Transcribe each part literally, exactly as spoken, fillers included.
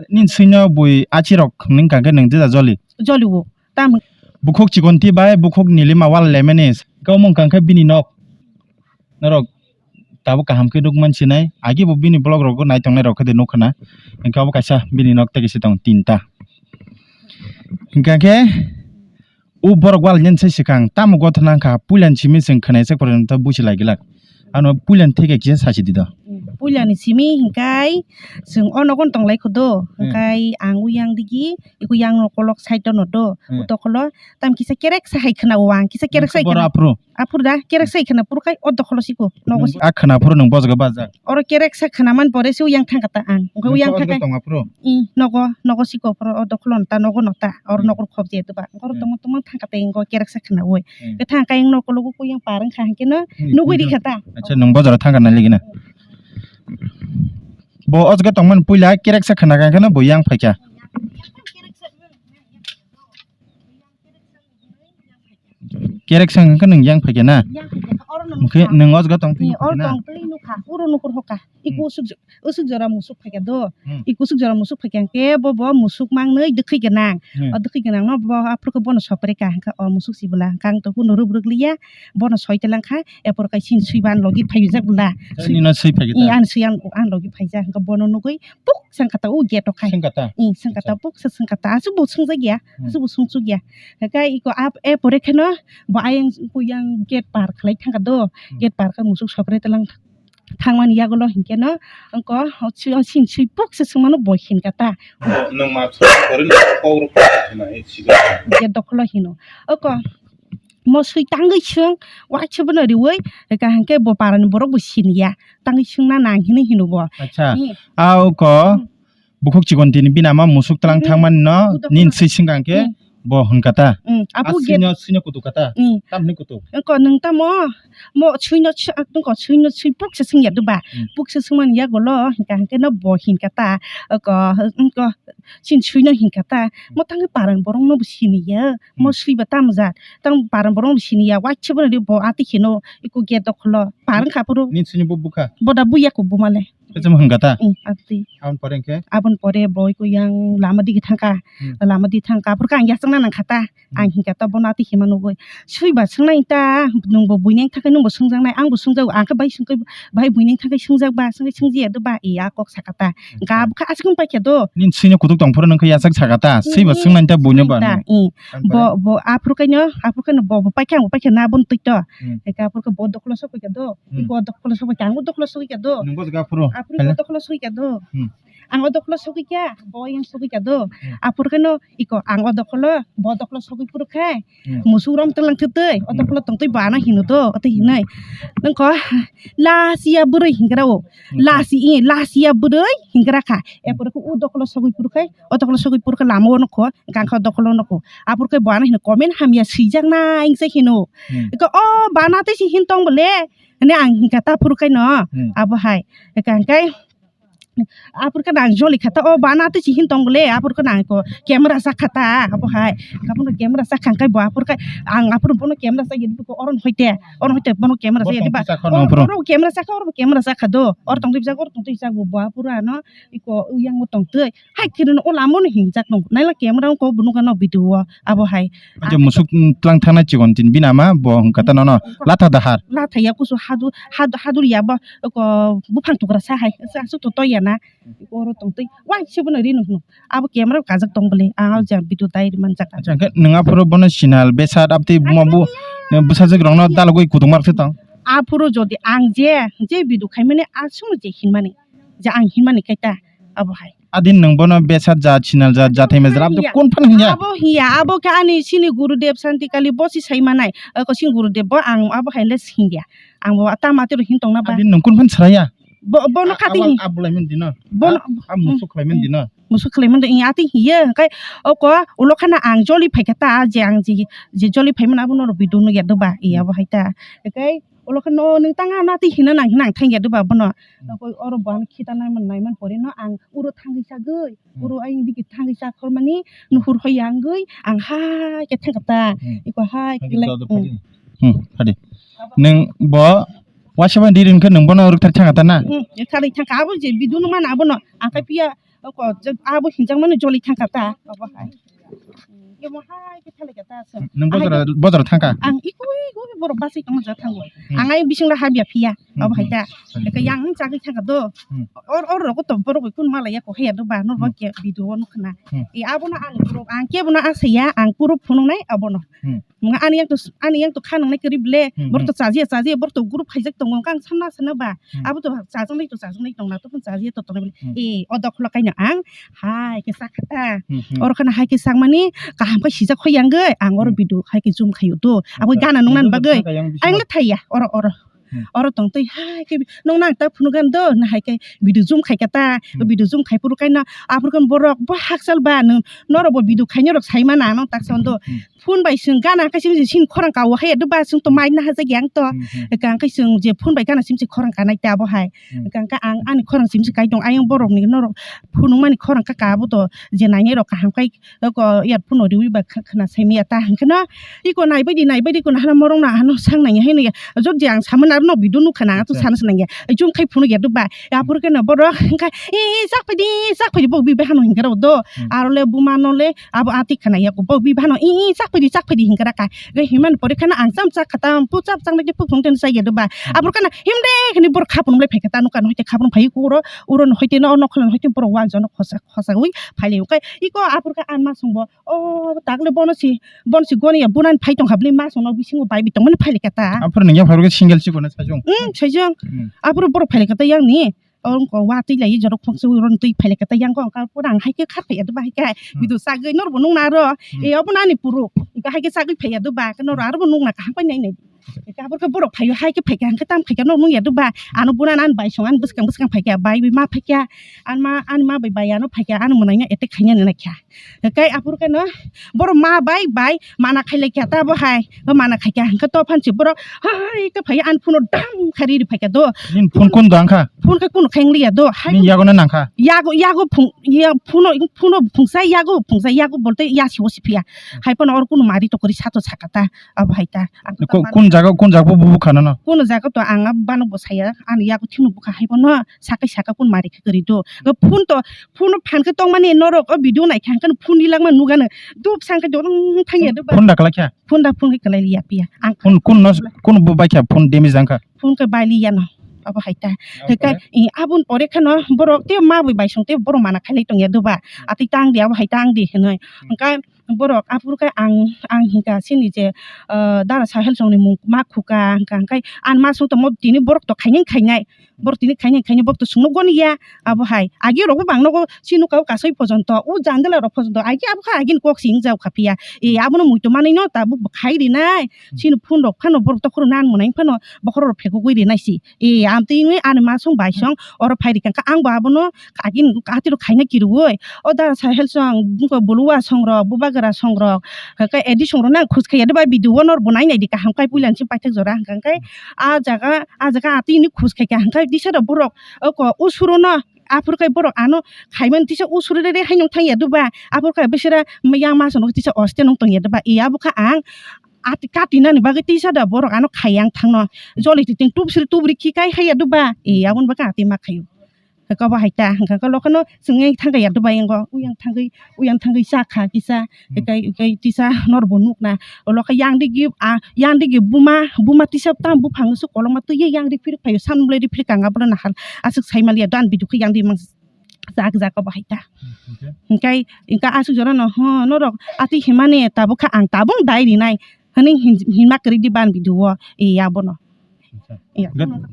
Nini swino bui achirok hwnwi hwnkha khe nwng jesa joli? Joli o. Tam. Bukhuk chikonti bai bukhuk nilima wal lemani. Kau mung kangkhe bini nok. Norok tabuk kaham khe nukman sinai. Agi bo bini vlog rogo nai tongnai rok khe de nukha na. Hwnkhe obo kaisa bini nok tei kisa tong tinta. Hwnkha khe o borok wal nini sai swkang tamo gothorna wngkha puilani simi chwng khwnai sak porjonto busi lai glak. Ano puilani theke kisa sasi di do. Puilani simi hwnkhe chwng o nogo tong lai kho do. Hmm. Hwnkhe ang o yang digi, iko yang no kolok side no do. Hmm. O dokholo tam kisa kerek sa hai khna o ang, kisa kerek sa hai khna. Aphuru? Aphuru da, kerek sa hai khna puru khai o dokholo siko, nogo siko. A khna aphuru nwng bojgo bajak. Oro kerek sa khna man pore se o yang thang kata ang. Hwnkhe o yang thang kai. Tong aphuru? I, nogo, nogo siko phoro o dokholo nota, nogo nota, oro nokor khobje to ba. Oro tongma tongma thang kata ingo kerek sa khna oi. Hmm. Ke thang kai nokologo kuyang parang kha hwnkhe no nugui ri kha ta. Acha, nwng bojaro thang kana ligi na. Bo o jaga tongmani puila kerek sa khna kha hwnkhe no bo yang phaikha. Kerek sa hwnkhe nwng yang phaikha na? Yang phaikha. Oro no hwnkhe nukha. Nwng o jaga tong twi nukha na? Oro tong twi nukha. Oro nukur hoka. Hmm. Iku usuk jo-, usuk jora musuk phaikha do. Hmm. Iku usuk jora musuk phaikha hwnkhe bo, bo musuk mangnwi dwkhwi gwnang. Hmm. O dwkhwi gwnang no bo aphuru khe bono sopre ka hwnkhe o musuk si bwla hwnkhe ang to kunu rwk rwk liya bono soi telang kha. Epor kai sin sui ban logi phaijak bwla. Nino sui phaikha ta? Ani sui ang, ang logi phaijak hwnkhe bono nugui puk sang kata o gate o khai. Seng kata? Seng kata puk se seng kata. Asu bo sung jak ya. Hmm. Asu bo sung chuk ya. Hwnkhe iko ap, epore kheno bo ayang kuyang gate par khlai thang kha do. Hmm. Gate par kha musuk sopre telang thangmani yagulo hinkhe no wngkha o sui, o sini sui pok se swngmano bo hin kata. Nwng ma sui pore ni kok rok khna e sijak. Je dokholo hino. Oko mo sui tangwi swng, waisa bono riwi, eka hinkhe bo parani borok bo siniya. Tangwi swngna nang hinwi hino bo. Acha. Hmm. A oko. Hmm. Bukhuk chikon tini bini ama musuk tlang thangmani no nini sui singkang khe bo hwn kata. Aphuru gate sui no kutuk kata. Tamni kutuk. Wngkha nwng tamo mo sui no, wngkha sui no sui puk se singya duba. Puk se singmani yagulo hwnkha hwnkhe no bo hin kata. Wngkha, wngkha sini sui no hin kata. Mo tangwi paran borok no bo siniya. Mo sui ba tamo jat. Tang paran borok no bo siniya. Waisa bono ri bo ati kheno iko gate dokholo. Parang kha phuru. Nini sui no bo bukha. Boda buya ko bumale. Kacham hwn kata? Aboni pore hwnkhe? Aboni pore bo iko yang lama digi thangkha. Lama digi thangkha. Aphuru khe ang yachakna nang kha ta. Ang hwn kata bono atwi hima nugwi. Sui ba swngnai ta, nwng bo buineng thangkhe nwng bo swngjaknai, ang bo swngjago. Ang khe bai swngkhe, bai buineng thangkhe swngjak ba, swngkhe swngjiya do ba, iya kok sa kata. Ga bwkha aswk paikha do. Nini sui no kutuk tong phuru nwng khe yachak sa kata. Sui ba swngnai ta buino ba. Bo, bo aphuru khe no, aphuru khe no bo, bo paikha, ang bo paikha na bono twi to. Eka aphuru khe bo dokholo sok paikha do. Iko dokholo sogwi kha, ang o dokholo sogwi kha do. Nwng bo jaga aphuru. Aphuru iko dokholo sogwi kha do. Ang o dokholo sogwi kha, bo yang sogwi kha do. Aphuru kheno iko ang o dokholo, bo dokholo sogwi phuru khe. Musuk rom tonglang thwtwi, o dokholo tongtwi bo ano hino do, ote hinoi. Nwng kho lasiya bwrwi hingra o. Lasi, i, lasiya bwrwi hingra kha. Aphuru khe o dokholo sogwi phuru khe, o dokholo sogwi phuru khe lama o nokho, gangkha o dokholo nokho. Aphuru khe bo ano hino comment hamya swijak nai wngse hino. Iko o bana tei si hin tong bole. Hwnwi ang hinkha ta aphuru khe no, abo hai. Hinkha hwnkhe aphuru khe no ang joli kha ta, o bana twi si hin tong bole, aphuru khe no ang ko camera sak kha ta, abo hai. Hinkha bono camera sak kha hwnkhe bo aphuru khe ang aphuru bono camera sak yedi ko oron hoite, oron hoite bono camera sak yedi ba. Oro camera sak kha, oro camera sak kha do, oro tong twi jak, oro tong twi jak bo, bo aphuru ano iko yang bo tong twi. Hai khe rwno o lama no hinjak nung. Naila camera wngkha o bo nukha no video o abo hai. Acha musuk tlang thangna chikon tin bini ama bo hwnkha ta nono latha dahar. Latha ya kusu hadu hadu hadur ya bo ko buphang tukra sa hai. Sa asuk to toya na. Oro tong twi. Wai se bono ri nung. Abo camera kajak tong bole. Ang o jang video dai manjak. Acha hwnkhe nwng aphuru bono sinal besat abtwi mo bu bwsajwk rokno dalogwi kutung mak se tong. Aphuru jodi ang je je video khaimani aswk je hinmani. Je ang hinmani kaita abo hai. Adin nwng bono besat jat, sinal jat, jathai majra, abo to kon phano hinya? Abo hiya, abo khe ani sini Gurudev Santi Kali bosi sai manai. Ko sini Gurudev bo ang abo hai le singya. Ang bo ta mati ro hin tongna ba. Adin nwng kon phano sraya? Bo, bono khati hin. Abulai men dino. Bono, a musuk khlai men dino. Musuk khlai men do, iya ati hiye, kai oko ulo khana ang joli phaikha ta, je ang je, je joli phaimani abo no video no ya do ba, iya bo hai ta. Kai Ulo khe no, nwng tang ano twi hino nang, nang thang ya de ba bono. Oro bo ano khita naiman, naiman pore no ang uro thangwi chagwi, uro ayang digi thangwi chakhormani nuhur hoi ya wngwi ang hai khe thang kata. Iko hai khe le. Hmm, hadi. Nwng bo waisa bai diri wngkhe nwng bono rwkthar thang kata na? Hmm, rwkthar thang kha abo je bidunu mana abono ang khe piya Oko je abo hinjakmani joli thangkha ta, obo hai. Emo hai khe thalaikha ta se. Nwng bojaro, bojaro thangkha? Ang ikui ikui borok bachai tongma jora thango. Hmm. Ang ai bisingla habya phiya, hmm, obo hai ta. Hmm. Eke yang chagwi thangkha do. Hmm. Or, or rogo to borok bai kun malaiya ko haya do ba, no, hmm, ba khe video o nukha na. Hmm. E abono ang borok, ang kebono asaya, ang puro phunuknai abono. Hmm. Ani yang to, ani yang to kha nangnai kwrwi ble, hmm, borok to chajiya, chajiya, borok to group khaijak tongo, ang sana sana ba. Hmm. Abo to chajaknai to chajaknai tongna, to chajiya to tongnai ble. Hmm. E, o dokhlo kaino ang hai khe sakha ta. Hmm, hmm. Oro khana hai khe sakmani kaham khe sijak khoi yang gwi, ang oro, hmm, video hai khe zoom khaio to. Abo, acha, gana nungna bagwi. Ang le thaiya, oro, oro. Hmm. Oro tong twi hai khe nung nang ta phunuk gan do, na hai khe video zoom khai kha ta, hmm, video zoom khai phuru kaino aphuru khe borok bo hakchal ba nung norok bo video khainai rok sai mana nung tak sa do. Hmm. Phone bai chwng gana khe simi sini khorang ka o hai do ba chwng to, hmm, mai na hajak yang to. Hmm, hmm. Hwnkhe ang khe chwng je phone bai gana simi se khorang kanai ta bo hai. Hmm. Hwnkhe ang ani khorang simi se kai tong ayang borok ni norok phunuk mani khorang ka ka bo to je nainai rok kaham khai Oko earphone no riwi ba kha-, khna sai maya ta hwnkhe no iko naibaidi naibaidi iko nahana morong no ano sang nangya hai nangya. Jot je ang samani aro no video nukha na, ato, acha, sana se nangya. Jum khai phunuk ya do ba. Aphuru khe no borok hwnkha, "Ee, chak phaidi, chak phaidi," bo bi bahano hwnkhe rw do. Hmm. Aro le buma no le abo ati khna ya ko bo bi bahano, "Ee, chak phaidi, chak phaidi," hwnkhe raka. Ge himan pore khana ang cham chak khatam, pu chap chang nang khe pu phunuk ten sai ya do ba. Hmm. Aphuru khana himde khani borok khapung lai phai kha ta nukha no hoite khapung phai kuro, uro no hoite no nokhola no hoite borok wak jono khosa. Khosawi phailai khe iko aphuru khe ang ma songbo, o takle bono si, bono si goni ya bunani phai tongkha bini ma songno bisingo bai bi tongmani phailai khe ta. Aphuru nungya pharu khe single si goni sajung. Hmm, sajung. Hmm. Aphuru borok phailai khe ta yang ni. Oro wngkha watwi lai jorok khoksa wi ron twi phailai khe ta yang khe pura ang hai khe khar phai ya do bahai khe. Hmm. Bidu sagwi norbo nung naro. Hmm. E obo nani puru. Iko hai khe sagwi phai ya do ba khe noro aro bo nung na kaham pai nai nai. Tabuk khe borok phaio, hai khe phaikha, hwnkhe tamo khaikha, nok nung ya do ba? Ano buran ani bai song, ani bwskang bwskang phaikha, bai bai ma phaikha, ani ma, ani ma bai bai ano phaikha, ano mwnaino attack khaina naikha. Hwnkhe aphuru khe no borok ma bai bai mana khailai kha, tabo hai, bo mana khaikha, hwnkhe to phan si borok hai khe phai ani phone no dam khai ri phaikha do. Nini phone kun do wngkha? Phone khe kunu khai wng liya do, hai nini yago no nangkha? Yago, yago phung, ya phone no, phone no phungsa yago, phungsa yago bolte ya si o si phiya. Hai phano oro kunu mari to kwrwi sato sakha ta, abo hai ta. Ang ko-, kun jaga, kun jaga bo bukha nono? Kuno jaga to ang abo bano bo saya, ani yago thikno bukha hai bono sakai saka kun mari khe kwrwi do. Phone to, phone phan khe tongmani norok o video naikha hwnkhe phone ni langma nugano. Dup sang khe dorong thangya do ba. Phone da kwlai kha? Phone da phone khe kwlai liya phiya. Ang phone kun no, kun bo bai kha phone damage jang kha? Phone khe bai liya no. Abo hai ta. Hwnkhe, eh, aboni pore kheno borok tei ma bai bai song tei borok mana khailai tongya do ba. Atwi tang di, abo hai tang di hinwi. Hwnkhe borok aphuru khe ang, ang hinkha chini je, ah, dara Sahel songni mung ma khuka hwnkha, hwnkhe ani ma song tongmo tini borok to khainai khainai, borok tini khainai khainai borok to sungno goniya abo hai. Agi rok bo bang nogo chini noka o kasui pojonto, o jandala rok pojonto, agi abo kha agini kok si wngjago kha phiya. E abono muitu manwi no tabuk bo khai rinai, chini phone rok phano borok to khoro nan mwnai phano bokhorok rok phegogwi rinai si. E, amtwi wngwi ani ma song bai song oro phai rikha, kha ang bo abono agini atiro khaina kirui. O da Sahel song, bungkha Buluwa song rok, Bubagra song rok, kha Edi song rok nang khus khaiya de bai video o nor bo nai nai di kaham khai puila ni simi paithak jora hwnkha khe a jaga, a jaga atwi ni khus khaikha hwnkha tisa da borok oko usuro no aphuru khai borok ano khaimani tisa usuro de de hai nung thangya do ba aphuru khai bisera yang ma song rok tisa oste nung tongya do ba e abo kha ang Ati katinani bagwi tisa da borok ano khai yang thangno. Joli titing tubsri tubri khikai haya duba. E aboni bagwi ati ma khaio. Kabo hai ta hwnkha khe lokhano chwngwi thangkha ya duba yango. Uyang thangwi, uyang thangwi cha kha kisa. Ekai, ekai tisa norbo nukna. Lokha yang digi, a, yang digi buma, buma tisa tam buphang su kolokma twiwi yang ri phirikphaio. San bwlai ri phirikha ang abono nahal. Aswk sai maliya do ani video khe yang ri mang. Jak jak obo hai ta. Hwnkhe? Hwnkhe, hwnkhe aswk jora no, ho, norok ati himani tabuk kha ang tabung dai rinai. Hwnwi hin-, hinma kwrwi di ban video o, e, abono. Acha. Ya. Hwnkhe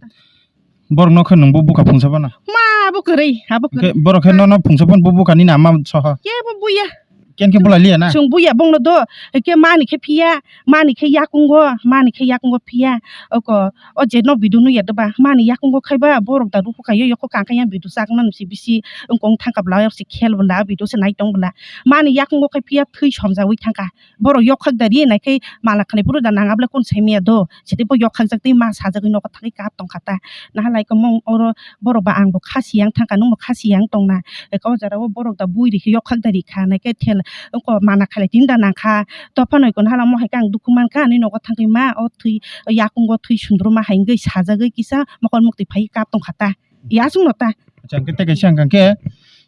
borok no khe nwng bo bukha phungsa bono? Ma, abo kwrwi, abo kwrwi. Hwnkhe borok khe nono phungsa bono bo bukha nini ama soho? Kebo buya. Ken khe bolai liya na? Chwng buya bongno do, khe mani khe phiya, mani khe yakungo, mani khe yakungo phiya. Oko, o je no video no ya doba, mani yakungo khai ba, borok da ruku kayo yoko kang kaya video sak nang si bisi, wngkong thangka bla, si khel bla, video se nai tong bla. Mani yakungo khai phiya, thwi somjawi thangka. Borok yok khak da ri nai khai mala khanai phuru da nang abla kun sai miya do. Sete bo yok khak jak tei ma sajagwi nogo thangwi kap tong kha ta. Naha lai khe mong oro borok ba ang bo khasi yang thangka, nwng bo khasi yang tongna. Eka o jora o borok da bui rikhe yok khak da rikha, naikhe thel oko mana khalai tini da nangkha. Tophano eko hala mo hai khe ang dukhu mankha, ani nogo thangwi ma o thwi yakungo thwi sundruma hai wngwi sajagwi kisa mokol muktwi phai kap tongkha ta. Yasungno ta. Acha, hwnkhe tei kaisa hwnkha khe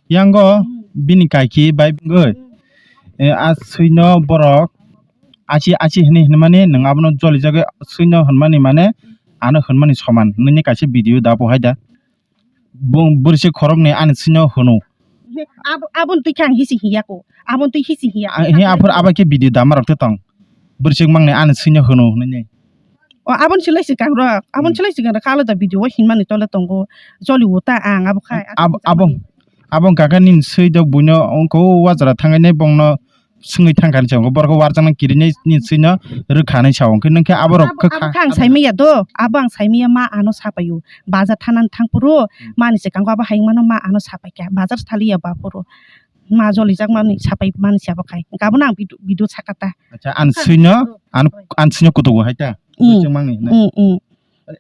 Yango bini kaiki bai bwngwi, eh, a swino borok achi achi hinwi hinmani nwng abono jolijagwi swino hinmani mane ano hinmani soman nini kaisa video da bo hai da. Bung bwrwisi khoroknwi ani swino hwno. Abo, aboni twi khe ang hisi hiya ko. Aboni twi hisi hiya. A, he aphur aba khe video dama rok te tong. Bwrwisi mangni ani swino hwno hinwi. O, aboni silai swkang rok. Aboni silai swkang rok kalo da video o hinmani tole tongo. Joli o ta ang abo khai. Abo, abo, abo kaka nini swi do buino ongko o wajra thangai nai bongno swngwi thangkha hinwi sa, borok warjaknai kirinai nini swino rwkha hinwi sa, hwnkhe nwng khe aborok abo, khe abo kha, khe ang saimanya do, abo ang saimanya ma ano sapaio, bazar thanani thangphuru, mani swkango abo hayung mano ma ano sapaikha, bazar thaliya baphuru, ma jolijak mani sapai mani sabo khai, hwnkhe abono ang video, video sakata. Acha, ang swino, ang, ang swino kutugo hai ta? Mm. Swngmani hinwi. Mm, mm.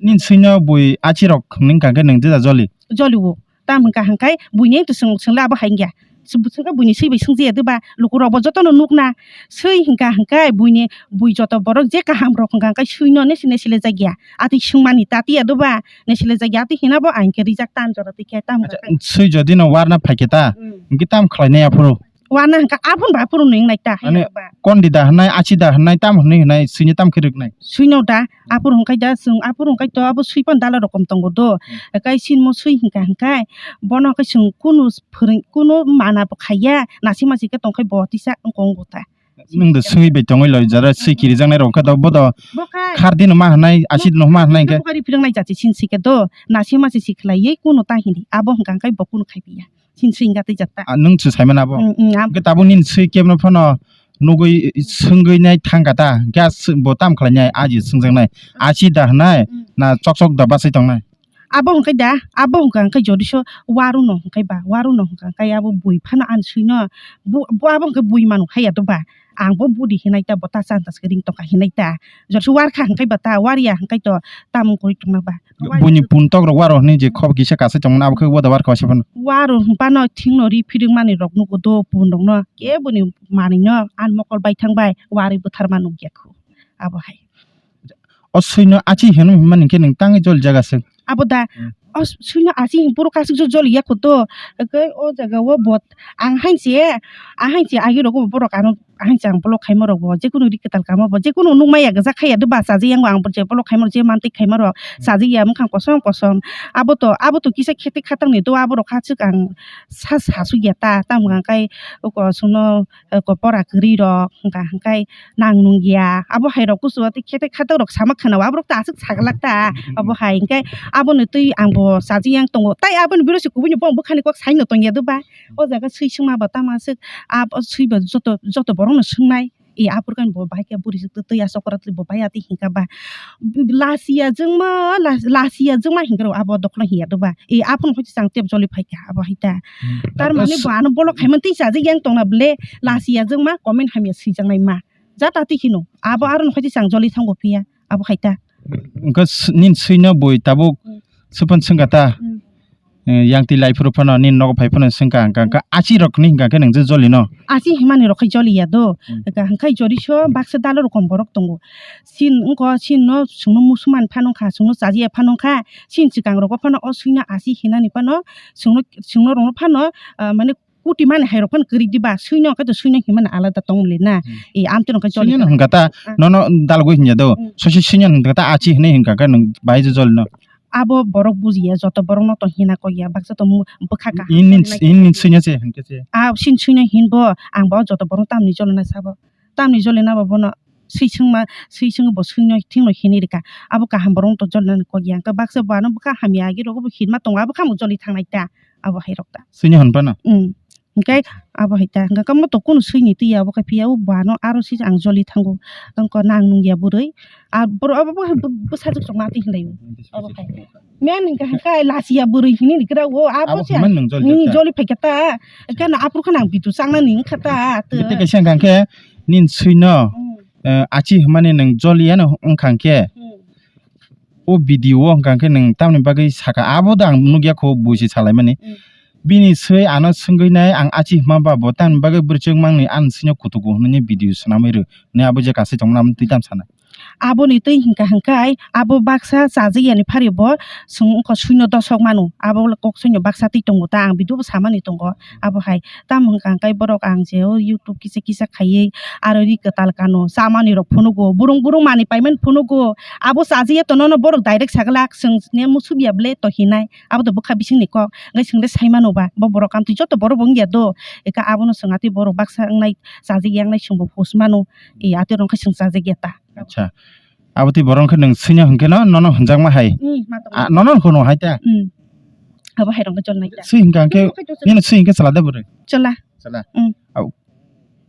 Nini swino bui achirok hinwi hwnkha khe nwng jesa joli? Joli o. Tamo hwnkha hwnkhe buini to swng, swngla abo hai wngya. Swngkha buini swi bai swngjaya de ba, lukurok bo jotono nukna. Swi hwnkha hwnkhe buini, bui joto borok je kaham rok hwnkha hwnkhe swino nesi nesi le jakya. Atwi swngmani ta tiya de ba, nesi le jakya. Atwi hina bo ang khe rijak tan jora twi khe tamo hwnkha. Swi jodi no warna phaikhe ta, hwnkhe tamo khlainai aphuru? Warna hwnkha aphuru ba aphuru nung nai ta hai ba. Kondi da hwnai, achi da hwnai, tamo hwnwi hwnai, swino tamo khe rwknai? Swino da, aphuru hwnkhe da, chwng aphuru hwnkhe to abo swi phano dala rokom tongo do. Kai sinmo swi hwnkha hwnkhe, bono hwnkhe chwng kunu phwrwng, kunu mana bo khaiya, nasi masi khe tongkhai bo tisa wngkong bo ta. Nwng do swi bai tongwi loi, jara swi kirijaknai rok khe do bodo khardi no ma hwnai, acid no ma hwnai hwnkhe. Bokari phwrwng nai jati sin si khe do, nasi masi si khlaiwi kunu ta hindi, abo hwnkha hwnkhe bo kunu khai piya. Sin swing gati jatta. Ah, nwng se saimano abo? Mm, mm, am- Hwnkhe tabuk nini swi kebno phano nugwi, swngwi nai thangkha ta? Hwnkhe a sw-, bo tamo khlainai, aji swngjaknai? Achi da hwnai, na chok chok da bachai tongnai? Abo hwnkhe da, abo hwnkha hwnkhe jodi so waruno hwnkhe ba, waruno hwnkha hwnkhe abo bui phano ani swino, bo, bo abo hwnkhe bui manu haiya do ba? Ang bo budi hinai ta, bo ta chanta se ring tongkha hinai ta. Jodi so warkha hwnkhe ba ta, wariya hwnkhe to tamo kori tongna ba? Buini pun tok rok waro hinwi je khop kisa kasai tongmani abo khe wada warkha se phano. Waro hwnphano thingno ri phirwngmani rok nugo do pun rokno, keboni manwino ani mokol bai thang bai warwi bwtharma nukya khu abo hai. O swino achi hinwi hwnmani khe nwng tangwi joli jaga se. Abo da, o swino achi hin borok aswk joli ya khu do, o jaga o bot ang hain se, ang hain se agi rogo borok ano. Ahai chang block khaima rok bo, jekunu ri kwtal kamo bo, jekunu nukmaya gwjak khaiya de ba, chajakya ang bo, ang bo je block khaima rok, je mantwi khaima rok, chajakya mwkhang kosom kosom. Abo to, abo to kisa khetik khatang ni do, abo rok hachwk ang sa, sa sugya ta, tamo hwnka khe oko chwngno, oko pora kwrwi rok, hwnka hwnkai nang nungya, abo hai rok kusu tei khetik khatang rok sama khwna o, abo rok ta aswk saglak ta, abo hai hwnkai abo ni twi ang bo chajakya ang tongo, tai abo ni biro se kubui ni bo bwkhani kok sai no tongya de ba. O jaga swi swngma bo tamo aswk, abo swi bo joto, joto borok no swngnai. E, aphuru khe bo bahai khe buri twi, twi asok kwrak twi bo bahai atwi hingka ba. Lasiya jwngma, las-, lasiya jwngma hingka rw abo dokhno hiya do ba. E, aphuru khe chang tep joli phai kha abo hai ta. Hmm. Tar mane bo ano bolok khaimani twi chajakya wng tongna bwle, lasiya jwngma comment hamya swijaknai ma. Jata twi hino. Abo aro no khe chang joli thango phiya. Abo hai ta. Wngkha s-, nini swino bui tabuk Hmm. swphan swngkha ta? Hmm. Eh, yang twi lai phuru phano nini nogo phai phano swngkha, hwnkha, hwnkha achi rok hinwi hwnkha khe nwng je joli no? Achi himani rok khai joli ya do. Hmm. Hwnkha hwnkhe jori so baksa dalo rokom borok tongo. Sin wngkha, sin no chwngno musuman phano wngkha, chwngno chajakya phano wngkha, sin swkang rogo phano o swino achi hinani phano chwngno, chwngno rwngno phano, ah, mane kuti mani hai rok phano kwrwi di ba, swino khe to swino hinmani alada tong le na. Hmm. E, amtwi rok khe swino hwnkha ta, ah, nono dalgwi hinya do. Hmm. Sosi swino hwnkha ta achi hinwi hwnkha khe nwng bahai je joli no. Abo borok bujiya, joto borok no to hina kok ya, baksa to mu-, bwkha kaham. Ini, ini swino se hwnkhe se. A sin swino hin bo, ang bo joto borok tamni joli na sabo. Tamni joli na bo bono swi swngma, swi swngwi bo swino thingno hinwi rwkha. Abo kaham borok no to joli nani kok ya, hwnkhe baksa bo ano bwkha hamya agi rogo bo hinma tongo, abo khe amo joli thangnai ta. Abo hai rok ta. Swino hwn phano? Hmm. Hwnkhe abo hai ta, hwnkhe kamo to kunu swini twi ya, abo khe phiya o bano aro se ang joli thango. Wngkha nang nung ya bwrwi. A bwrwi abo bo, bo, bwsajwk chwng ma twi hinlai o. Abo hai. Men hwnkha hwnkha lasiya bwrwi hini ni gra o, abo se hwnmani nwng joli hmm, jak ta. Joli phai kha ta. Hwnkhe no aphuru khe nang bidu chang nani wngkha ta. Tei kaisa hwnkha khe nini swino, hmm, eh, achi hwnmani nwng joli ya no wngkha khe. Hmm. O video o hwnkha khe nwng tamni bagwi sakha, abo da ang nukya kho buisi salaimani. Mm. Bini swi ano swngwi nai ang achi hima ba bo tamni bagwi bwrwi chwng mangni ani swino kutugo hwnwi video swnamwi rw hwnwi abo je kasai tongmani amo twi tam sana. Aboni twi hwnkha hwnkhe abo baksa chajakya ni phari bo chwng wngkha suino dosok mano, abo kok suino baksa twi tongo ta, ang video bo samani tongo abo hai. Tamo hwnkha hwnkhe borok ang je o YouTube kisa kisa khaiwi aro ri kwtal kano, chamani rok phunugo, burung burung manwi paimani phunugo, abo chajakya to nono borok direct saglak chwng ne musuk ya ble to hinai, abo to bwkha bisingni kok, hwnkhe chwng le sai mano ba, bo borok amtwi joto borok bo wngya do, eka abono chwng atwi borok baksa wngnai chajakya wngnai chwng bo hus mano, e atwi rok khe chwng chajakya ta. Acha. Abo twi borok khe nwng swino hwnkhe no, nono hwnjakma hai. Hmm, ma tong. Ah, nono hwnkhe no hai ta. Hmm. Abo hai rok jol nai ta. Swi hwnkha hwnkhe, nini swi hwnkhe chwla de bwrwi? Chwla. Chwla. Hmm. Au.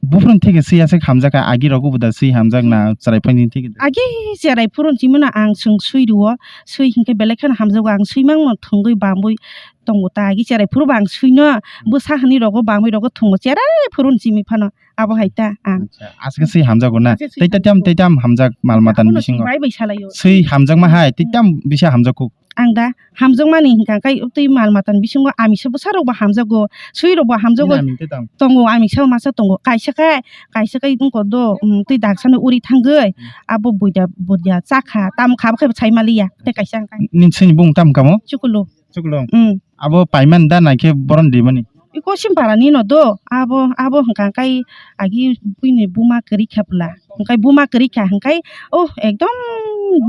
Buphuruni theke swi aswk hamjak kha, agi rogo bo da swi hamjak na, chwrai phani theke da? Agi chwrai phuruni simi no ang chwng swi rwo, swi hwnkhe belai kheno hamjago, ang swi mangno thwngwi bambwi tongo ta, agi chwrai phuru bo ang swino, bwsa hwnwi rogo bambwi rogo thwngo, chwrai phuruni simi phano. Abo hai ta ang. Acha, aswk se hamjago na? Aswk se tei ta tam, hamjago. Tei tam hamjak mal matan bisingo? Abono bai bai salaio. Swi hamjakma hai, tei tam bisa hamjakgo? Ang da hamjakmani hwnkha khe tei mal matan bisingo amisa bwsa rok bo hamjago, swi rok bo hamjago. Nini aming tei tam? Tongo, amisa masa tongo. Kaisa khe, kaisa khe wngkha do, um, tei daksano uri thangwi, hmm, abo buida, buida chakha, tam kha bo khe bo sai maliya. Tei kaisa hwnkha. Nini swini bung tam kamo? Chukulu. Chukulu. Hmm. Abo paiman da naikhe boron rimani? Iko Simpara ni no do, abo, abo hwnkha khe agi buini buma kwrwi kha bwla. Hwnkhe buma kwrwi kha hwnkhe, oh, ekdom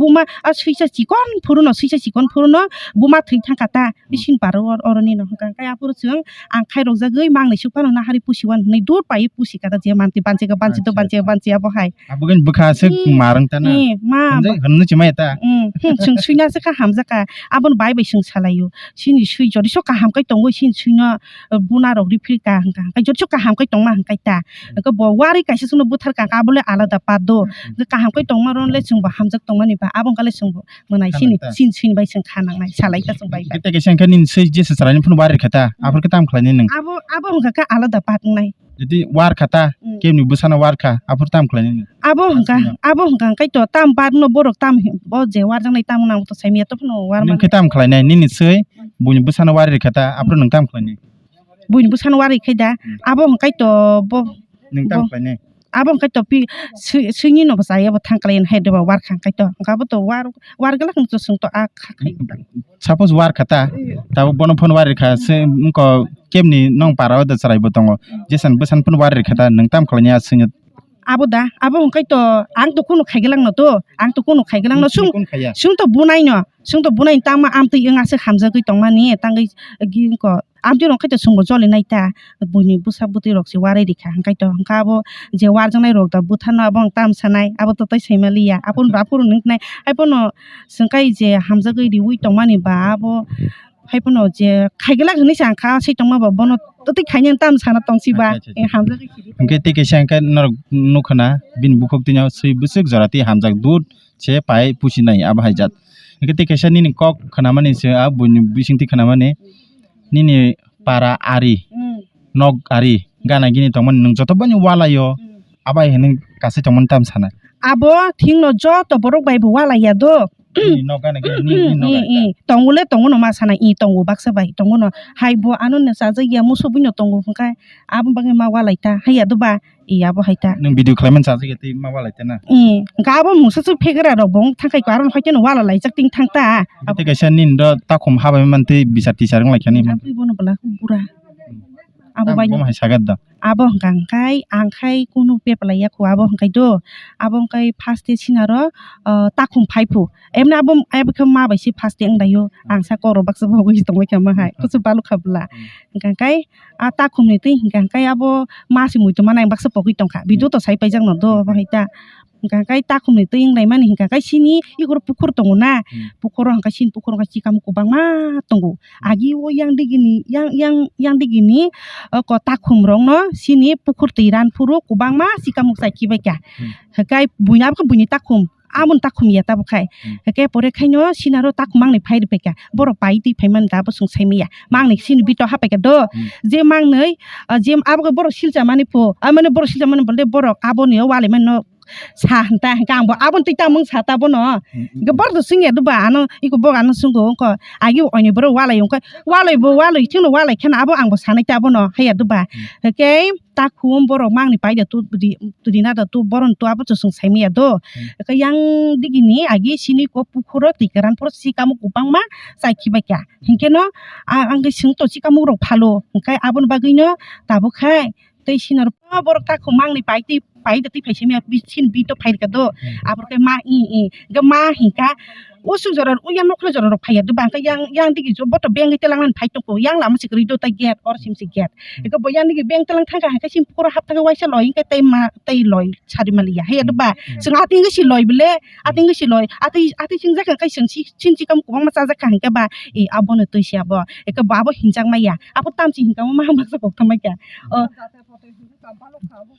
buma, a swisa chikon phuru no, swisa chikon phuru no buma thwi thang kha ta, hmm, bising paro or-, oro ni no hwnkha khe aphuru chwng ang khai rok jagwi mangnai suk phano nahari pusi wan hwnwi dur pai pusi kha ta je manti banchi kha banchi do. Acha, banchi acha. Banchi abo hai. Abo gani bwkha se. Hmm. Marang ta na. Hmm, ma. Hwnjai hwnwi chimaya ta. Hmm, hmm, chwng swina se kha hamjak kha. Aboni bai bai chwng salaio. Chini swi jodi so kaham kai tongo, chini swino, uh, buna rok riphi ka hwnkha. Kai jodi so kaham kai tongma hwnkha ta. Hwnkhe bo wari kaisa chwngno buthar ka, abo le alada part do. Hmm. Hwnkhe kaham kai tongma ron le chwng bo hamjak tongmani ba. Abo hwnkha le chwng bo mwnai chini, chini, chini bai chwng kha nangnai. Salai ta chwng bai bai. Tei kaisa hwnkhe nini swi jesa chwraini phano wari kha ta. Hmm. Aphuru khe tamo khlainai nwng? Abo, abo hwnkha khe alada part wngnai. Jodi war kha ta, hmm, kebni bwsano war kha, aphuru tamo khlainai nwng? Abo hwnkha, abo hwnkha khe to tam bar no borok tam hi-, bo je warjaknai tamo nang to saimanya to phano war. Nwng khe mano. Tamo khlainai, nini swi buini bwsano wari rikha ta, aphuru nwng tamo khlainai? Buini bwsano wari khai da, hmm, abo hwnkha to bo, nwng tamo bo khlainai? Abo hwnkha to pi swi-, swini no bo chaya bo thang klai hai de ba war kha hwnkha to, hwnkha bo to war, war glak nwng to swng to a kha khai. Suppose war kha ta, hmm, tabuk bono phone wari kha, se wngkha kebni nong para o da chwrai bo tongo, jesan bwsan phano wari kha ta, nwng tamo khlainai a swngya? Abo da, abo hwnkhe to ang to kunu khaiglak no to, ang to kunu khaiglak no, sung, sung to bunai no, sung to bunai tangma amtwi wng aswk hamjagwi tongmani, tangwi gi wngkha, amtwi rok khe to sung bo joli nai ta, buini bwsa bwtwi rok se warai rikha, hwnkhe to, hwnkhe abo je warjaknai rok da bwthano abo ang tam sanai, abo to tei saima liya, abo ni ba phuru nuknai, hai phano. Chwng kai je hamjagwi riwi tongmani ba abo, hai phano je khaiglak hinwi se ang kha se tongma ba bono tei khainani tamo sana tong si ba. Acha, acha, acha. Eh, hamjagwi sidi. Hwnkhe tei kaisa hwnkhe norok nukha na bini bukhuk twi no swi bwswk jora tei hamjak dud se pai pusi nai abo hai jat. Hwnkhe tei kaisa nini kok khwnamani se a buini bisingtwi khwnamani nini para ari, hmm, nok ari gana gini tongmani nwng joto bani walaio, hmm, abai hinwi kasai tongmani tamo sana? Abo thikno joto borok bai bo walaiya do. Nini nok gana gini, nini, nini nok gana. Tongo le tongo no ma sana, i tongo baksa bai tongo no. Hai bo ano no chajak ya musu buino tongo hwnkhe abo bagwi ma walai ta haiya do ba. I abo hai ta. Nwng video khlaimani chajak ya tei ma walai ta na? I hwnkhe abo mungsa su phegra rok bo wng thangkhai ko aro no hai kheno wala laijak ting thang ta. Tei kaisa nini do takhum habai mantwi bisar tisar wng lai kha ni. Twi bono bwla bura. Abo bai bo hai sagat do. Abo hwnkha hwnkhe ang khai kunu peplai ya kho abo hwnkhe do. Abo hwnkhe first day sinaro, ah, takhum phai phu. Emni abo, abo khe ma bai se first day wng lai o. Ang sa koro baksa bo hogwi tongwi kha ma hai. Kusu balu kha bwla. Hmm. Hwnkha hwnkhe a takhum ni twi hwnkha hwnkhe abo ma se muitu ma nai baksa pogwi tongkha. Video to sai paijak no do abo hai ta. Hwnkha khe takhumni twi wnglaimani hwnkha khe sini igoro pukhur tongo na, hmm, pukhoro hwnkha sini pukhoro hwnkha chikam kwbangma tongo. Hmm. Agi o yang digini, yang, yang, yang digini, o ko takhum rokno sini pukhur twi ran phuru kwbangma chikam chai khibaikha. Hmm. Hwnkhe buini abo khe buini takhum, amoni takhum ya tabuk khai. Hmm. Hwnkhe pore khaino sinaro takhum mangnwi phai rwphaikha. Borok pai twi phaimani da abo chwng saimanya. Mangnwi sini bito hapaikha do. Hmm. Je mangnwi, ah, je abo khe borok silchamani pho, ah, mane borok silchamani bole borok aboni o walaimani no sa hwnta, hwnkhe ang bo aboni twi tamung sa ta bono. Hmm, hmm. Hwnkhe borok to swngya doba, ano iko bok ano swngkho, wngkha agi oini borok walai wngkha, walai bo walai, chwngno walai kheno abo ang bo sanai ta bono, haiya doba. Hmm. Hwnkhe takhum borok mangni paida tu ri-, rina da tu boron tu abo to swng saimaya do. Hmm. Hwnkhe yang digini agi sini ko pukhuro twi kwran phoro sikamo kwbangma chai khibaikha. Hinkhe no a-, ang khe swng to sikamo rok phalo, hwnkhe aboni bagwi no tabuk khai tei sinor borok takhum mangni pai twi, pai da twi phai simi, bi-, sin bi to phai rwkha do. Hmm. Aboro khe ma i, i, hwnkhe ma hinkha, usuk jora, uya nokla jora rok phaiya do, bangkha yang, yang digi jo boto bengwi telangnani phai tongkho, yang lama se kwrwi do ta gate, or sim se gate. Hmm. Hwnkhe bo yang digi beng telang thangkha, hwnkhe sim phoro hap thangkhe waisa loi, hwnkhe tei ma, tei loi sari maliya, haiya do ba. Hmm. Chwng ating si loi bele, ating si loi, atwi, atwi singjak hwnkhe chwng si, sin sikam kwbangma chajak kha hwnkhe ba, i abono twi se abo, hwnkhe bo abo hinjak maya, abo tamchi hinkha ma baksa kok thangbai kha. O.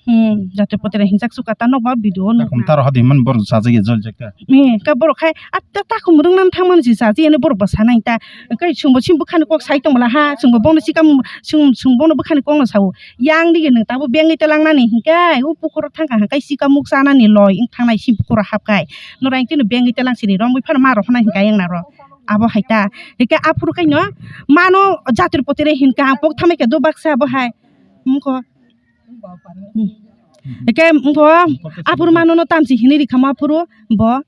Hmm, jate potere hinjak suka ta nokba video o takhum nukha. Taro hadi man borok sajagya joljak ta. Eh, ka borok khai, a, ta, takhum rwngna thangmani se sajagya ni borok bo sanai ta. Kai chwngbo chini bwkhani kok sai tongmala ha, chwngbo bono sikam, chwng, chwng bono bwkhani kokno sao. Yang dige nwng tabuk bengwi telangnani hinkai, o pukhoro thangkha hinkai sikam muk chanani loi wng thangnai si pukhoro hapkai. Norok ang tino bengwi telang siri romwi phano ma rok phano hinkai yang naro. Abo hai ta. Hinkai aphuru kaino mano jatri potere hinka ang pok thamai khe do baksa abo hai. Wngkho. Hmm. Eke wngkho, aphuru mano no tamchi hinwi rikha ma aphuru bo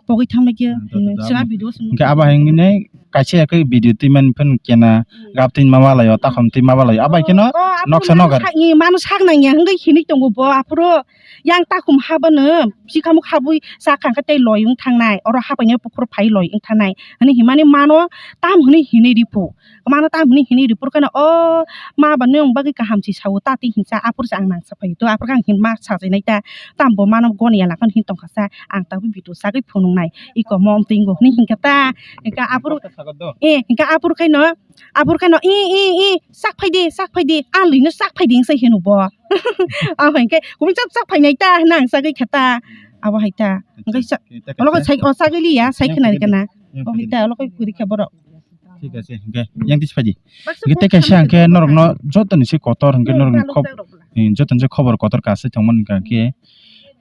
pogwi thangbai khe. Hmm, to, to, to, sira abo. Video sung. Hingke abo hai wngwi nai kaisa ya khe video twi man phano kena gap twi ma balai o, takhum twi ma balai o. Abo hai kheno oh, oh, aphuru noksa mano nogar. Sak-, i, mano sak nang ya hingke hinwi tongo bo aphuru yang takhum habano sikhamuk habwi sakha hingke tei loi wng thangnai. Oro hapainai pukhur phai loi wng thangnai. Hwnwi hinmani mano tam hwnwi hinwi riphu. Mano tam hwnwi hinwi ripur kheno, "O ma ba nwng bagwi kaham se sao, ta twi hinsa, aphuru se ang nangsa phai." To aphuru khe ang hin ma sajainai ta, tam bo mano goni ya lakhon hin tongkha sa, ang tabuk bitu sagwi phunuknai, iko mom twi wngkha hwnwi hinkha ta, hinkha aphuru, eh, hinkha aphuru khaino, aphuru khaino, "I, i, i, sak phai di, sak phai di, a lwino sak phai di," wngsa hino bo. Abo hinkhe, "Kubui chap sak phainai ta," hwnwi ang sagwi kha ta, abo hai ta. Hinkhe sa-, olo khe sai, o sagwi liya, sai khna rikha na. O hai ta, olo khe kwrwi kha borok. Thik ase, hingke yang tisi phaidi. Baksa hingke tei kaisa hingke norokno jotoni se kotor hingke norokni khobor, eh, jotoni se khobor kotor ka se tongmani hingka hingke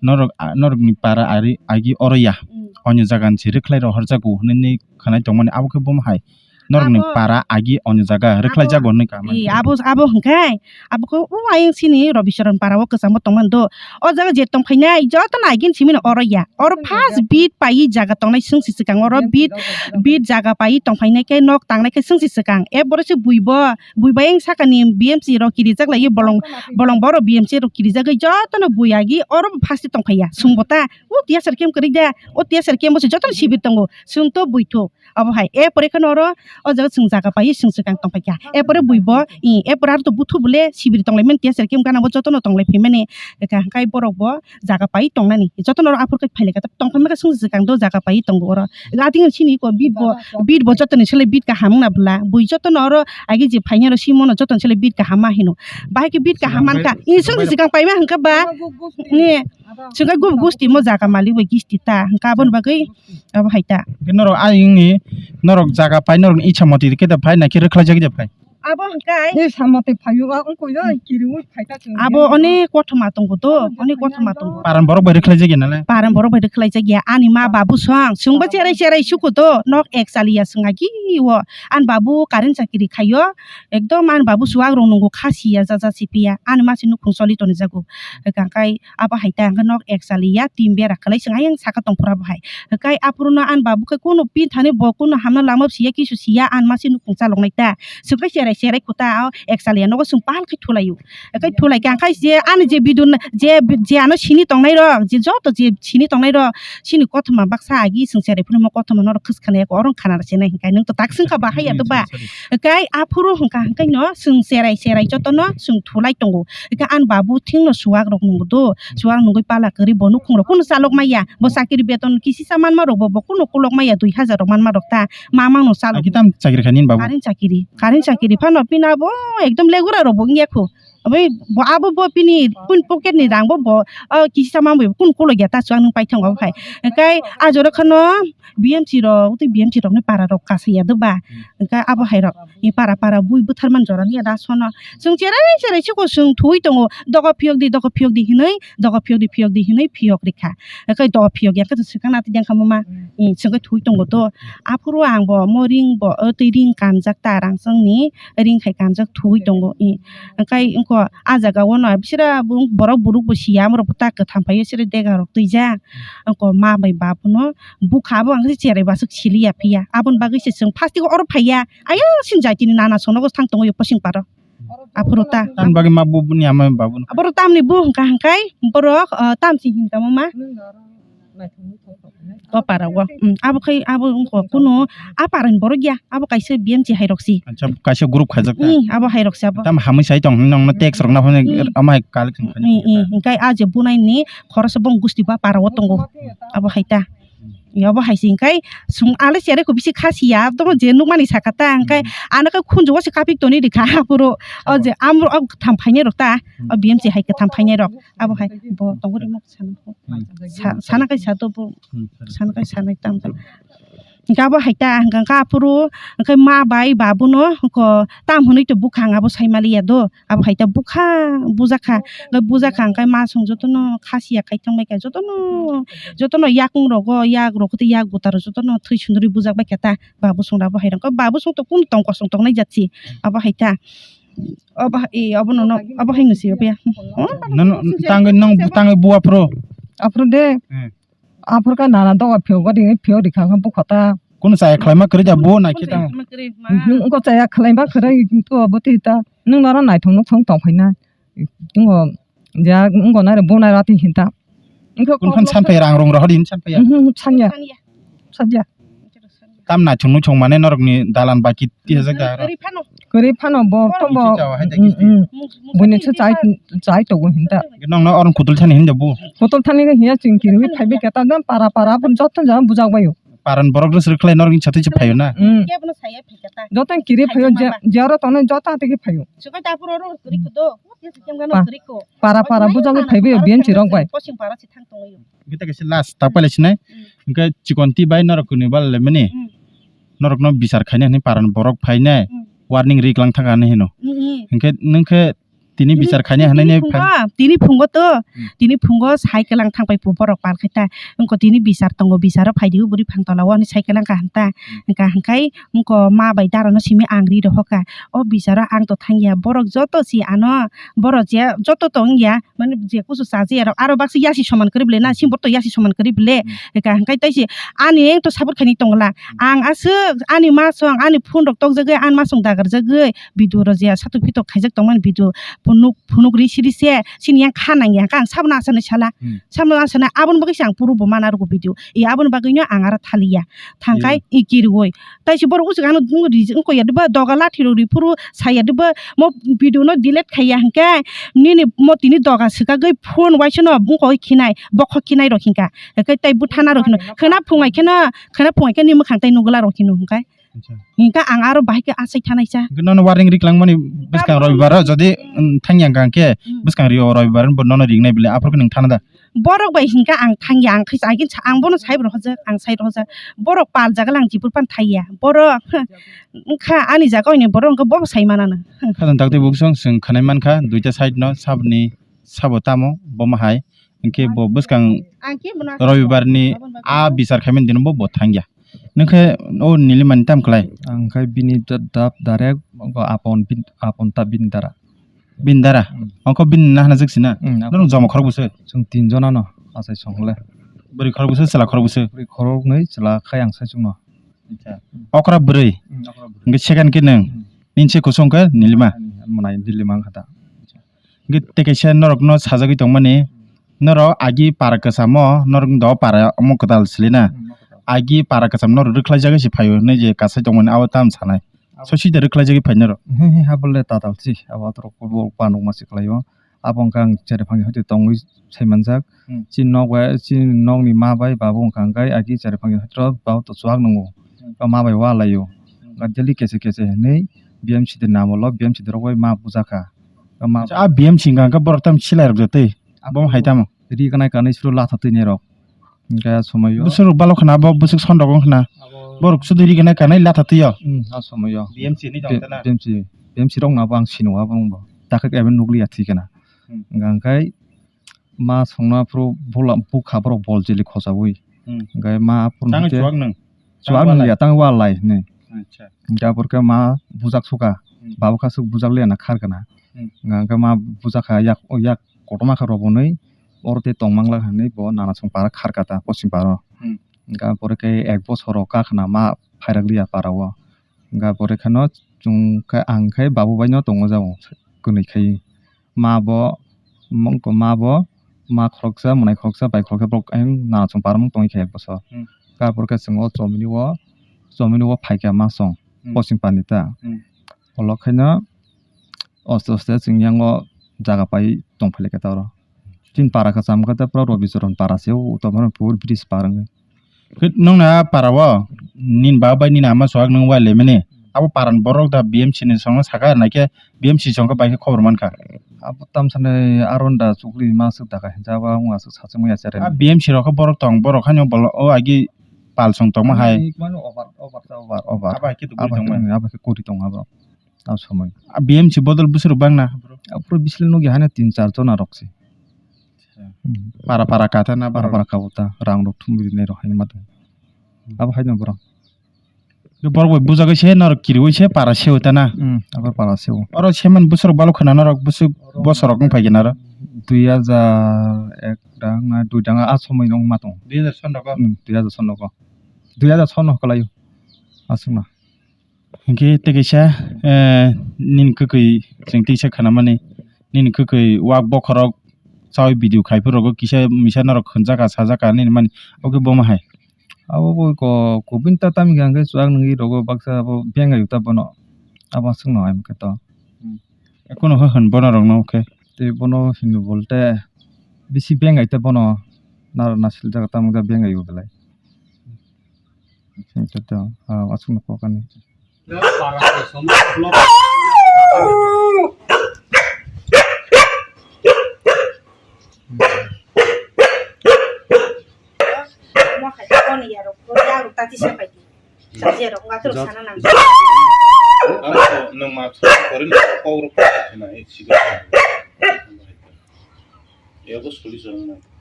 norok, ah, norokni para ari agi oro ya. Hmm. Onyo jaga ni se rwkhlai rohorjago hinui khwnai tongmani abo khe bomo hai. Norokni para agi onyo jaga rwkhlai jago hinui ka mani. Eh, abo, abo hingke Abo khe o ayang sini Rabicharan para o kwchangma tongmani do. O jaga je tongphainai jotono agin simi no oro ya. Oro first bit paiwi jaga tongnai swngsi swkang oro bit, bit jaga paiwi tongphainai khe nok tangnai khe swngsi swkang. E boro se bui bo, bui bai ang sakani B M C rok kirijak lai bolong, bolong boro B M C rok kirijagwi jotono bui agi oro bo first tongphaiya. Swngbo ta, o tiyasar kem kwrwi da, o tiyasar kem bo se jotono sibir tongo. Swng to bui thuk. Abo hai, e pore kheno oro, o jaga chwng jaga paiwi chwng swkang tongphaikha. E pore bui bo, i, e pore aro to buthu bole sibiri tonglaimani tiya serkim gana bo jotono tonglai phaimani. Eka hwnkhe borok bo jaga paiwi tongnani. Jotono oro aphuru khe phailai kha, tongphaima khe chwng swkang do jaga paiwi tongo oro. Adingo sini ko bit bo, bit bo jotoni selai bit kaham wngna bwla. Bui jotono oro agi je phainai oro simono jotoni selai bit kaham ma hino. Bahai khe bit kaham mankha. I chwng swkang paima hwnkhe ba, ni, chwng khe gub gusti mo jaga malik bai gisti ta. Hwnkhe aboni bagwi Abo hai ta. Hwnkhe norok ayungni norok jaga pai norokni icha moti khe da phai, nakhe rwkhlaijak da phai? Abo hwnkhe. Ni samoti phaio, a wngkoi yo, kiriui phai ta chwng. Abo onek kothoma tongo to, onek kothoma tongo. Paran borok bai rwkhlaijak ya nalai? Paran borok bai rwkhlaijak ya, ani ma babu song, chwngbo cherai cherai suku to, nok ek chaliya chwng agi o, ani babu current chakiri khaio, ekdom ani babu chuwak rok nungo khasiya, jaja sipiya, ani masi nukhung choli tonijago, hwnkhe Abo hai ta hwnkhe nok ek chaliya tin bera kwlai chwng ayang saka tongphuru abo hai. Hwnkhe aphuru no ani babu khe kunu pin thani bo kunu hamna lama siya kisu siya ani masi nukhung chaloknai ta. Chwng khe cherai cherai khuta o ek chaliya nogo chwng pal khe thulaio. Hwnkhe thulai kha hwnkhe je ani je bidun je, je ano sini tongnai rok je joto je sini tongnai rok chini kothoma baksa agi chwng cherai phuru mo kothoma norok khwskhanai oro khana rwchenai hwnkhe nwng to tak swngkha ba haiya to ba. Hwnkhe aphuru hwnkha hwnkhe no chwng cherai cherai jotono chwng thulai tongo. Hwnkhe ani babu thwngno chuwak rok nungo do, chuwak nungwi pala kwrwi bo nukhung rok kunu chalok maya, bo chakiri beton kisisa manma rok bo, bo kunu kolok maya dui hajar rok manma rok ta, ma mangno chalok. Aki tam chakiri kha nini babu? Current chakiri, current chakiri phano pina bo ekdom legura rok bo wngya kho. Obai bo abo bo bini kun pocket ni rang bo bo, o kisa ma bo kun kulo ya ta chuang nung pai thang bo hai. Kai a jora khano B M C rok tei B M C rok ni para rok kasa ya do ba. Kai abo hai rok ni para para bui buthar man jora ni da sono. Chwng cherai cherai chiko chwng thui tongo dogo phiyok di dogo phiyok di hinui dogo phiyok di phiyok di hinui phiyok rikha. Kai dogo phiyok ya khe swkang na tei jang kha ma ma. Chwng kai thui tongo to. Aphuru ang bo mo ring bo tei ring kanjak ta rang chwng ni. Ring khai kanjak thui tongo. Engkai engko a jaga o no bisira borok buruk bo siya amorok bo ta kwtham phaiyo siri dega rok twijak. Engko ma bai bap no bukha bo ang se cherai basuk sili ya phiya aboni bagwi se chwng first o oro phaiya ayang sin jai tini nana sono go thang tongo posing paro. Aphuru ta. Tamni bagwi ma bu buni ama babu no. Aboro tamni bu hwnkha hwnkhe borok tam si hin tamo ma. O para o. Abo khai abo wngkha kunu a para ni borok ya. Abo kaisa B M C hai rok si. Acha kaisa group khajak ta. Abo hai rok si abo. Tam hamwi sai tong nong no text rok na phone ama hai kal khin khin. Hingkai a je bunai ni khoroksa bong gusti ba para o tongo. Abo hai ta. Abo hai si hingkai sum ale sere ko bisi khasi ya. Tomo je nukmani saka ta hingkai ano khe khunju o se kapik toni rikha apuro. O je amro o tham phainai rok ta. O B M C hai kwtham phainai rok. Abo hai bo tongo rimo. Sana kai sato bo. Sana kai sanai tam tam. Hingke abo hai ta hingke aphuru hingke ma bai babuno hingke tam hwnwi to bukhang abo sai maliya do. Abo hai ta bukha bujakha. Hingke bujakha hingke ma song jotono khasiya khai tongbaikha jotono jotono yakung rogo yak rok tei yak butaro jotono thwi sunduri bujakbaikha ta. Babu song abo hai rok babu song to kunu tong kosong tongnai jatsi abo hai ta. Obo e obo nono obo hai nungsi obo ya. Nono tangwi nong tangwi bua pro. Aphuru de. Hmm. Aphuru ka nana doga phiyok gadi phiyok rikha kha bukhata. Kuno chaya khlaima kwrwi da bo nai khe tang. Engko chaya khlaima kwrwi to obo tei ta. Nung noro naithok nuk thong tong phaina. Engko ja engko nai bo nai rati hinta. Engko kun phan san phai rang rong rohor hin san phai ya. Sanya. Sanya. Tam naithok nuk thong mane norok ni dalan baki tihajak da aro. Kwrwi phano bo to bo. Buini se chai chai to go hinta. Nong no oron kutul thani hinda bu. Kutul thani ga hiya ching kiri phai bi kata dam para para pun jotto jam bujak bayo. Paran borok rwsrw khlai norok ni chati se phaio na. Joto kiri phaio jaro tone jota tigi phaio. Para para bujak phai bi biyan chirok bai. Kita kaisa last tak pale sinai. Hingke chikon twi bai norok kwnwi bal le mani. Norokno bichar khaina hinwi paran borok phainai. Warning ri klang thangkha hinwi hino. Hingke nwng khe tini bichar khaina hinwi phai. Tini phungo to. Tini phungo sai klang thangpai pu borok pal khaita. Wngko tini bichar tongo bicharo phaidi o bwrwi phang tola o hinwi sai klang kha hanta. Hingka hingkai wngko ma bai dara no simi ang ri rohor kha. O bicharo ang to thangya borok joto si ano borok je joto tongya. Mane je kusu chajakrok aro baksa yasi soman kwrwi bwle na, sini borok to yasi soman kwrwi bwle. Eka hingkai tei se ani eng to support khaini tongla. Ang aswk ani ma song ani phone rok tokjagwi ani ma song dagarjagwi video rok je satok pitok khaijak tongmani video phunuk phunuk ri siri se sini yang kha nangya hingkhe ang sabono aswk nai sala. Sabono aswk nai aboni bagwi se ang puro bo mana rwgo video. E aboni bagwino ang aro thaliya. Thangkhai e kirwi. Taisi borok usuk ano rijak wngkha ya diba doga lathi rok riphuru saya diba mo video no delete khaiya hingkhe nini mo tini doga swkagwi phone waisa no bungkha khinai bokhok khinai rok hingkha hingkhe tei bwthana rok hino khwna phungai kheno khwna phungai khe ni mwkhang tei nugula rok hino hingkhe hingkhe ang aro bahai khe asai thanaisa. Nono warning riklangmani bwskang robibar o jodi thangya hingkha hingkhe bwskang rio robibar bo nono ringnai bile aphuru khe nwng thana da. Borok bai hingka ang thangya ang khaisa agin sa ang bono sai rohorjak ang sai rohorjak borok pal jaga lang jibur pan thaiya borok wngkha ani jaga oini borok wngkha bobo sai manana. Khajang takti buksong chwng khwnai mankha duita side no saboni sabo tamo bomo hai hingke bo bwskang robibar ni a bichar khaimani dino bo bo thangya. Nwng khe o nilimani tam khlai? Ang khe bini da-, dap direct bo apon bin-, apon ta bini dara. Bini dara? Ongkho bini nahana jwk sina? Norok joma khorok bwswk? Chwng tin jona no achai song le. Bwrwi khorok bwswk, chwla khorok bwswk? Bwrwi khorok nwi, chwla khai ang sai chwngno. Okra bwrwi? Okra bwrwi. Hingke second khe nwng? Nini se kusung khe nilima? Mwnai nilima wngkha da. Hingke tei kaisa norokno sajagwi tongmani, norok agi para kwchamo, norok do para omo kwtal sili na. Agi para kwcham norok rwkhlaijagwi se phaio hinwi je kasai tongmani abo tamo sanai. Sosi de rwkhlaijagwi phai norok. He, he, ha bole tatal si, abo atorok bo panuk ma se khlaio. Abo wngkha ang cherphang hoite tongwi sai manjak. Chini nok bai, chini nokni ma bai babu wngkha hwnkhe agi cherphang hoite rok bao to chuak nungo. Ma bai wa laio. Daily kese kese hinwi B M C de namo lo, B M C de rok bai ma bujakha. Tama Acha, a B M C hingka hingka borok tam silai rok jatwi. Abo hai tamo. Ri kanai kanai suru latha twi ne rok. Hingke somoi yo. Bwswk rok balok khna bo bwswk son rok wng khna. Abo Borok sudwi ri kanai kanai latha twi yo. Hmm, a somoi yo. B M C ni B-, tong tana. B M C, B M C rok na bo ang sino abo wng bo. Takhe kebo nukli ya thwi kana. Hmm. Hingka hingkai ma songna phuru bola bukha borok bol jili khochaui. Hmm. Hingke ma phuru Tang hingke chuak nung. Chuak Tang nung walai. Ya tang walai ne. Acha. Hingke aphuru khe ma bujak suka. Hmm. Babo kha suk bujak le na khar kana. Hmm. Hingke ma bujak kha yak, yak kotorma kha robonwi oro tei tongmangla hinwi bo Nanasong para khar kata poschim paro. Hmm. Hingke aphuru khe ek bosoro kakhna ma phairak liya para o. Hingke aphuru kheno chwng khe ang khe babu bai no tongo jao kwnwi khai. Ma bo, mong ko ma bo, ma khoroksa, mwnai khoroksa, bai khoroksa, borok ayang Nanasong para mung tongwi kha ek bosor. Hmm. Ka porkhe chwng o chomini o, chomini o phaikha ma song, Hmm. poschim pani ta. Hmm. Olo khaino aste aste chwng yang o jaga pai tong phai kha ta oro. Chini para kha cham kha ta pura Robi Choron para se o, utomo pur bridge par wngwi. Khe nwng na para o, nini baba bai nini ama chuak nwng wai lemani. Abo para ni borok da B M C ni song no saka nai khe B M C song khe bai khe khobor man kha. Abo tam sanai aron da chukri ma swk da kha hinsa ba wng aswk sa chwng ya chere. A B M C rok khe borok tong, borok haino bolo o agi pal song tongma hai. Mano over, over, over, over. Abo hai khe dugui Abo tongma. Hai, abo khe kori tong abo. A somoi. A B M C bodol bwswk rok bang na? Aphuru bislai nugya haino tin char jona rok se. Hmm. Para para kata na Para borok? Para kabo ta, rang rok thumwi rinai rok haino ma tongo. Hmm. Abo haino borok. Borok bai bujagwi se norok kiriwi se para se ta na? Hmm, abo para se o. Oro semen bwswk balok khna norok bwswk bosor rok wng phai khe naro? Dui hajar ek dang na dui dang a somoi no wng ma tongo. Dui hajar son rok o? Hmm, dui hajar son rok o. Dui hajar son no kwlai o. Aswk na. Hinkhe tei kaisa, eh, nini kwkwi chwng tisa khanamani, nini kwkwi wak bokhorok chaui video khai phuru rogo kisa misa norok khunjaka sajaka nini mani, obo khe boma hai? Abo bo ko kubun ta tamo hwnkhe chuwak nungwi rogo baksa abo bengai ta bono, abo aswkno hai hwnkhe to. Hmm. Ekono hwn bono rokno khe. Tei bono hinwi bolte bisi bengai ta bono naro nasil jaga tamo wngkha bengai bo belai. Singcha to, ah, aswkno kokani.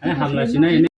Hamla sinai.